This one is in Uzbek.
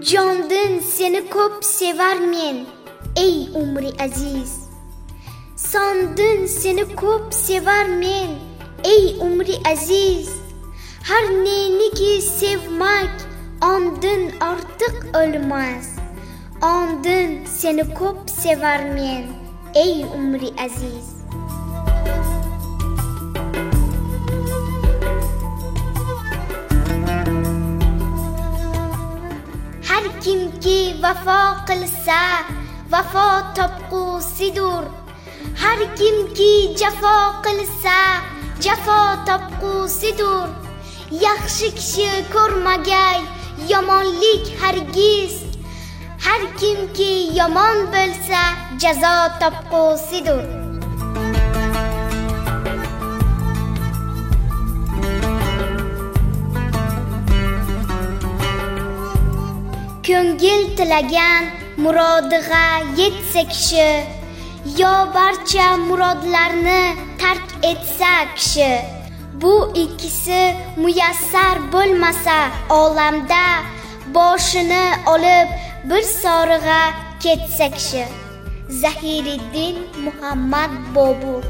Jondin seni ko'p sevarmen, ey umri aziz. Sondin seni ko'p sevarmen, ey umri aziz. Har neniki sevmak ondin ortiq o'lmas. Ondin seni ko'p sevarmen, ey umri aziz. Har kimki vafo qilsa, vafo topqusidur. Har kimki jafo qilsa, jafo topqusidur. Yaxshi kishi ko'rmagay yomonlik hargiz. Har kimki yomon bo'lsa, jazo topqusidur. Ko'ngil tilagan murodiga yetsa kishi, yo barcha murodlarni tark etsa kishi, bu ikkisi muyassar bo'lmasa olamda, boshini olib bir sorig'a ketsa kishi. Zahiriddin Muhammad Bobur.